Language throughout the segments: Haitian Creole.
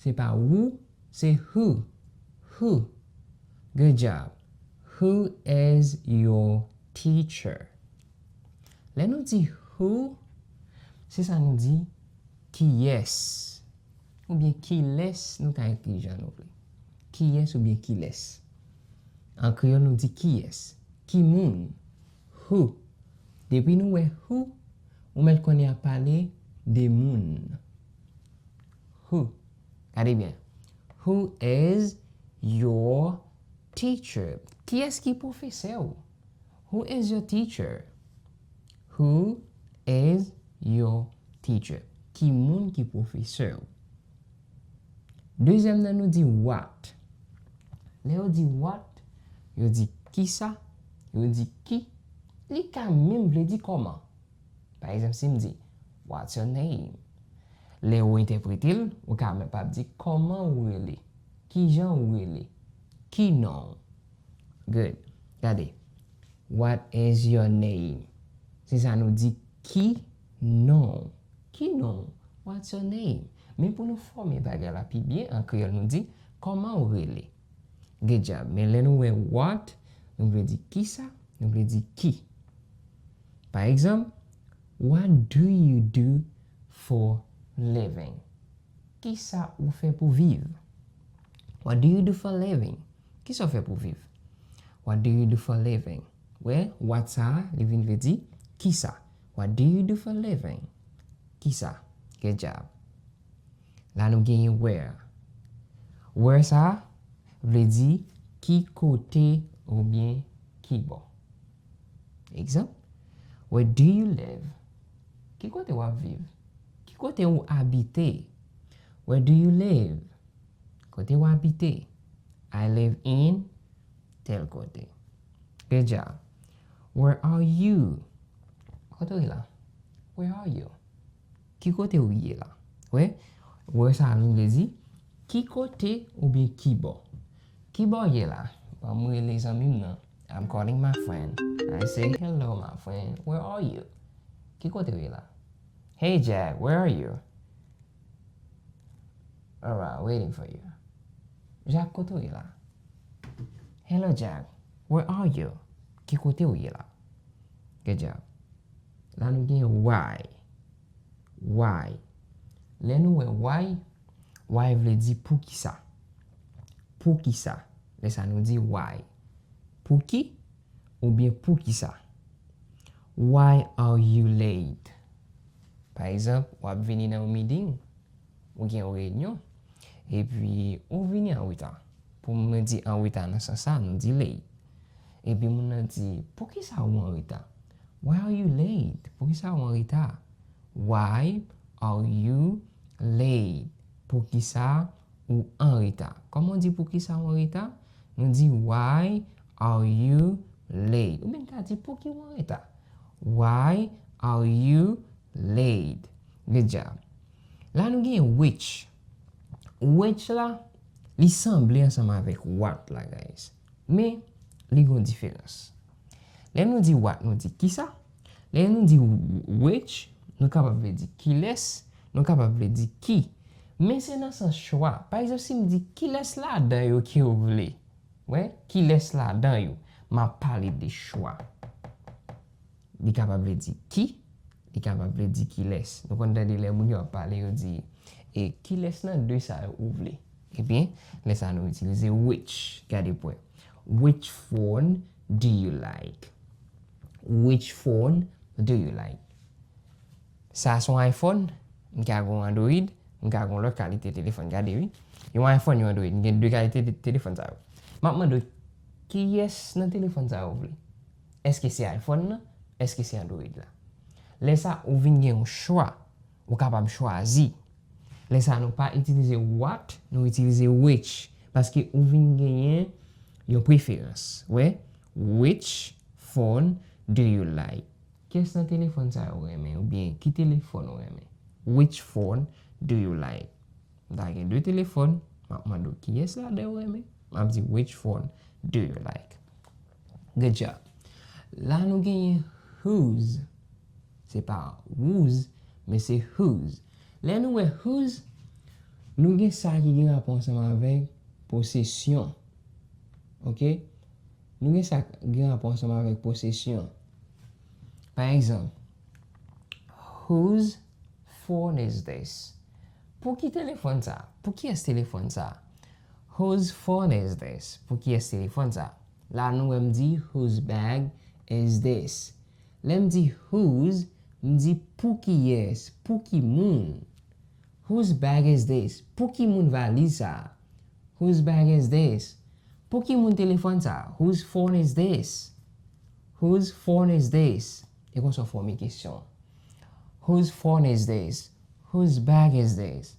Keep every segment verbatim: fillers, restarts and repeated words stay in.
Se pa who, se who. Who. Good job. Who is your teacher? Lè nou di who, se sa nou di kiyès. Oubyen kilès, nou ka ekri jan nou vle. Kiyès oubyen kilès. An kreyòl, nou di kiyès. Ki moun? Who. Depi nou wè who, ou mèt konnen y ap pale de moun. Who. Gade byen. Who is your teacher? Kiyès ki pwofesè w? Who is your teacher? Who is your teacher? Ki moun ki pwofesè w? Dezyèm nan, nou di what. Lè yo di what, yo di kisa, yo di ki. Li ka menm vle di kòman. Pa egzanp, si m di, "What's your name?" Lè ou entèprete l, ou ka menm pa di, "Kòman ou rele? Kijan ou rele? Ki non w?" Good. Gade. "What is your name?" Se sa nou di, "Ki non w?" Ki non w? "What's your name?" Men pou nou fòme bagay la pi byen, an kreyòl, nou di, "Kòman ou rele?" Good job. Men lè nou wè what, nou vle di kisa, nou vle di ki. Pa egzanp, "What do you do for living?" Kisa ou fè pou viv? "What do you do for living?" Kisa w fè pou viv? "What do you do for living?" Wè, what sa a, li vin vle di kisa. "What do you do for living?" Kisa? Good job. La nou genyen where. Where sa a vle di ki kote oubyen ki bò. Egzanp, "Where do you live?" Ki kote w ap viv? Ki kote ou abite? "Where do you live?" Kote w abite? "I live in" tèl kote. Good job. "Where are you?" Kote w ye la? "Where are you?" Ki kote w ye la? Wè, where sa a vle di ki kote oubyen ki bò. Ki bò w ye la? Ban m rele zanmi m nan. I'm calling my friend. I say, "Hello, my friend. Where are you?" Ki kote w ye la? "Hey, Jack, where are you?" "Alright, waiting for you." "Jack, kote w ye la?" "Hello, Jack. Where are you?" Ki kote w ye la? Good job. La nou gen why. Why. Lè nou wè why, why vle di poukisa. Poukisa. Lè sa nou di why. Pouki oubyen poukisa. "Why are you late?" Pa egzanp, w ap vini nan yon meeting, ou gen yon reyinyon, epi ou vini an reta. Pou mwen di an reta nan sans sa, nou di late. Epi moun nan di, "Poukisa ou an reta?" "Why are you late?" Poukisa ou an reta? "Why are you late?" Poukisa ou an reta? Kòman w di poukisa ou an reta? Nou di, "Why are you late?" Oubyen n ka di, "Pouki w an reta?" "Why are you late?" Good job. La nou gen which. Which la, li sanble ansanm avèk what la, guys. Men, li gen yon diferans. Lè nou di what, nou di kisa. Lè nou di which, nou kapab vle di kilès, nou kapab vle di ki. Men se nan sans chwa. Pa egzanp, si m di kilès ladan yo ke w vle? Wè, kilès ladan yo? M ap pale de chwa. Li kapab vle di ki, li kapab vle di kilès. Nou konn tande lè moun yo ap pale, yo di, "E kilès nan de sa yo ou vle?" Ebyen, lè sa nou itilize which. Gade pwen. "Which phone do you like?" "Which phone do you like?" Sa se yon iPhone, m ka gen yon Android, m ka gen yon lòt kalite telefòn. Gade wi. Yon iPhone, yon Android, m gen de kalite te-, telefòn sa yo. M ap mande w, kiyès nan telefòn sa yo ou vle? Èske se iPhone nan? Èske se Android la? Lè sa, ou vin gen yon chwa. Ou kapab chwazi. Lè sa, nou pa itilize what, nou itilize which. Paske ou vin genyen yon preferans. Wè, "Which phone do you like?" Kiyès nan telefòn sa yo ou renmen? Oubyen ki telefòn ou renmen? "Which phone do you like?" M ta gen de telefòn, m ap mande w kiyès ladan yo ou renmen? M ap di, "Which phone do you like?" Good job. La nou genyen whose. Se pa whose, men se whose. Lè nou wè whose, Nou gen sa ki gen rapò ansanm avèk posesyon. Oke? Nou gen sa ki gen rapò ansanm avèk posesyon. Pa egzanp, whose phone is this? Pou ki telefòn sa? Pou kiyès telefòn sa? Whose phone is this? Pou kiyès telefòn sa? La nou wè m di, whose bag is this? Lè m di whose, m di pou kiyès, pou ki moun. Whose bag is this? Pou ki moun valiz sa? Whose bag is this? Pou ki moun telefòn sa? Whose phone is this? Whose phone is this? E konsa w fòme kesyon. Whose phone is this? Whose bag is this?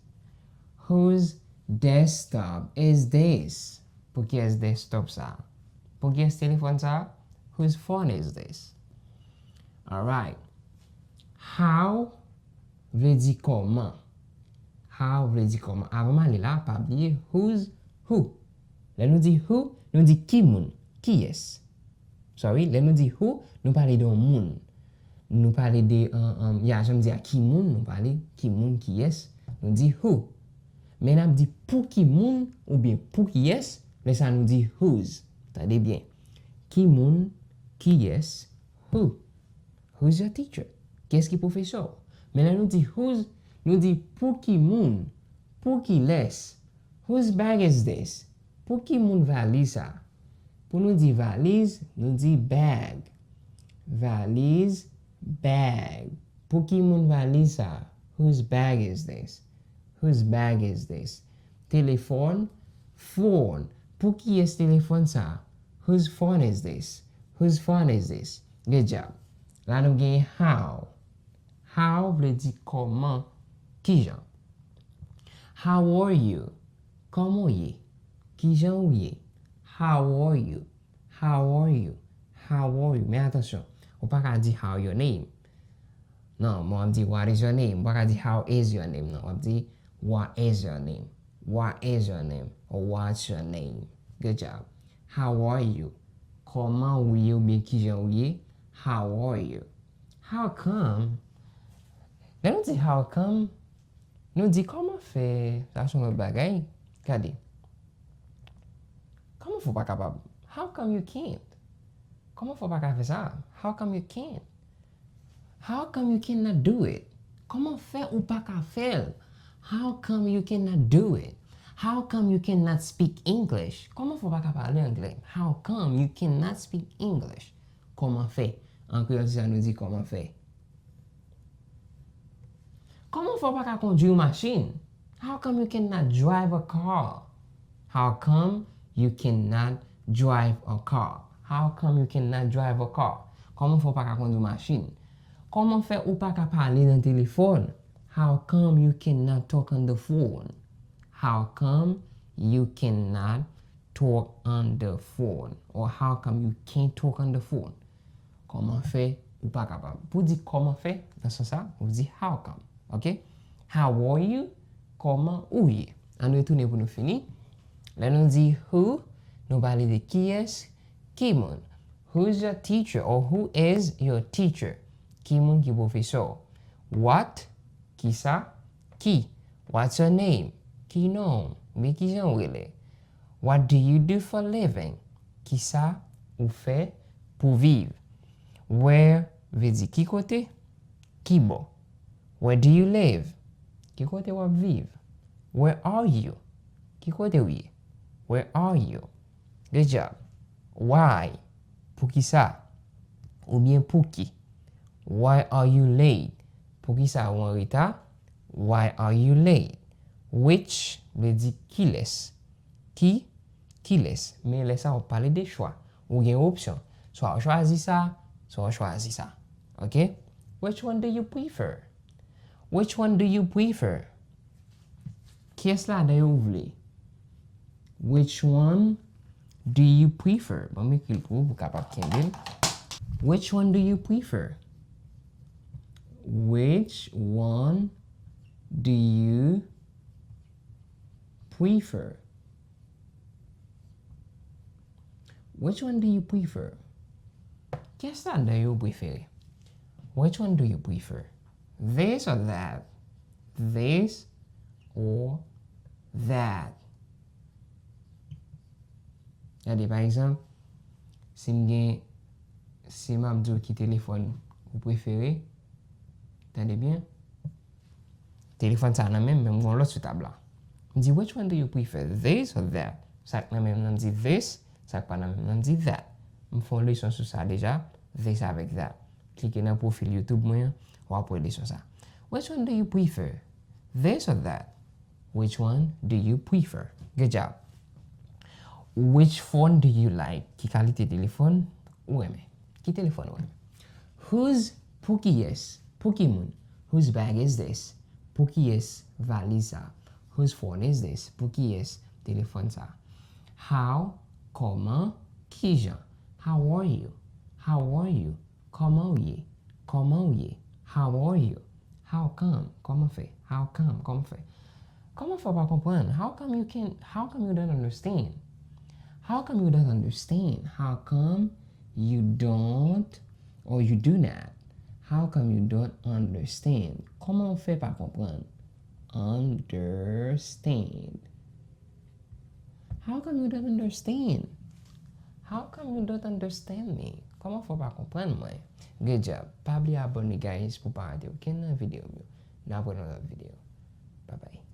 Whose desktop is this? Pou kiyès desktop sa? Pou kiyès telefòn sa? Whose phone is this? Alright. How vle di kòman. How vle di kòman. Avan m ale la, pa bliye whose, who. Lè nou di who, nou di ki moun, kiyès. Sorry, lè nou di who, nou pale de yon moun. Nou pale de, um, um, ya, jan m di a ki moun, nou pale ki moun, kiyès, nou di who. Men n ap di pou ki moun oubyen pou kiyès, lè sa nou di whose. Tande byen. Ki moun, kiyès, who. Who's your teacher? Kiyès ki pwofesè w? Men lè nou di whose, nou di pou ki moun, pou kilès. Whose bag is this? Pou ki moun valiz sa? Pou nou di valiz, nou di bag. Valiz, bag. Pou ki moun valiz sa? Whose bag is this? Whose bag is this? Telefòn, phone. Pou kiyès telefòn sa? Whose phone is this? Whose phone is this? Good job. La nou gen how. How vle di kòman, kijan. How are you? Kòman w ye? Kijan w ye? How are you? How are you? How are you? Men atansyon, ou pa ka di how your name. Non, men w ap di what is your name. Ou pa ka di how is your name, non. W ap di what is your name. What is your name? Or what's your name? Good job. How are you? Kòman w ye oubyen kijan w ye? How are you? How come? Lè nou di how come, nou di kòman fè, sa se yon lòt bagay. Gade. Kòman fè w pa kapab? How come you can't? Kòman fè w pa ka fè sa? How come you can't? How come you cannot do it? Kòman fè ou pa ka fè l? How come you cannot do it? How come you cannot speak English? Kòman fè w pa ka pale anglè? How come you cannot speak English? Kòman fè? An kreyòl, se sa nou di kòman fè. Kòman fè w pa ka kondwi yon machin? How come you cannot drive a car? How come you cannot drive a car? How come you cannot drive a car? Kòman fè w pa ka kondwi machin? Kòman fè ou pa ka pale nan telefòn? How come you cannot talk on the phone? How come you cannot talk on the phone? Or how come you can't talk on the phone? Kòman fè ou pa kapab? Pou di kòman fè, nan sans sa, ou di how come. Oke? How are you? Kòman ou ye? Ann retounen pou nou fini. Lè nou di who, nou pale de kiyès, ki moun. Who's your teacher or who is your teacher? Ki moun ki pwofesè w? What, kisa, ki. What's your name? Ki non w? Oubyen kijan w rele? What do you do for living? Kisa ou fè pou viv? Where vle di ki kote, ki bò. Where do you live? Ki kote w ap viv? Where are you? Ki kote w ye? Where are you? Good job. Why? Poukisa? Oubyen pouki? Why are you late? Poukisa ou an reta? Why are you late? Which vle di kilès. Ki, kilès. Men lè sa w pale de chwa. Ou gen opsyon. Swa w chwazi sa, swa w chwazi sa. Oke? Which one do you prefer? Which one do you prefer? Kiyès ladan yo ou vle? Which one do you prefer? Ban m ekri l pou ou, pou w kapab kenbe l. Which one do you prefer? Which one do you prefer? Which one do you prefer? Kiyès ladan yo ou prefere? Which one do you prefer? This or that? This or that. Gade, pa egzanp, si m gen, si m ap di w ki telefòn ou prefere, tande byen, telefòn sa nan men m, men m gen yon lòt sou tab la. M di, "Which one do you prefer, this or that?" Sa k nan men m nan di this, sa k pa nan men m nan di that. M fè yon leson sou sa deja, this avèk that. Klike nan pwofil YouTube mwen an, w ap wè leson sa. "Which one do you prefer, this or that?" Which one do you prefer? Good job. Which phone do you like? Ki kalite telefòn ou renmen? Ki telefòn ou renmen? Whose, pou kiyès? Pou ki moun? Whose bag is this? Pou kiyès valiz sa? Whose phone is this? Pou kiyès telefòn sa? How, kòman, kijan? How are you? How are you? Kòman w ye? Kòman w ye? How are you? How come? Kòman fè? How come? Kòman fè? Kòman fè w pa konprann? How come you can, how come you don't understand? How come you don't understand? How come you don't or you do not? How come you don't understand? Kòman w fè pa konprann? Understand. How come you don't understand? How come you don't understand me? Kòman fè w pa konprann mwen? Good job. Pa bliye abòne, guys, pou pa rate okenn nan videyo m yo. N ap wè nan lòt videyo. Bye bye.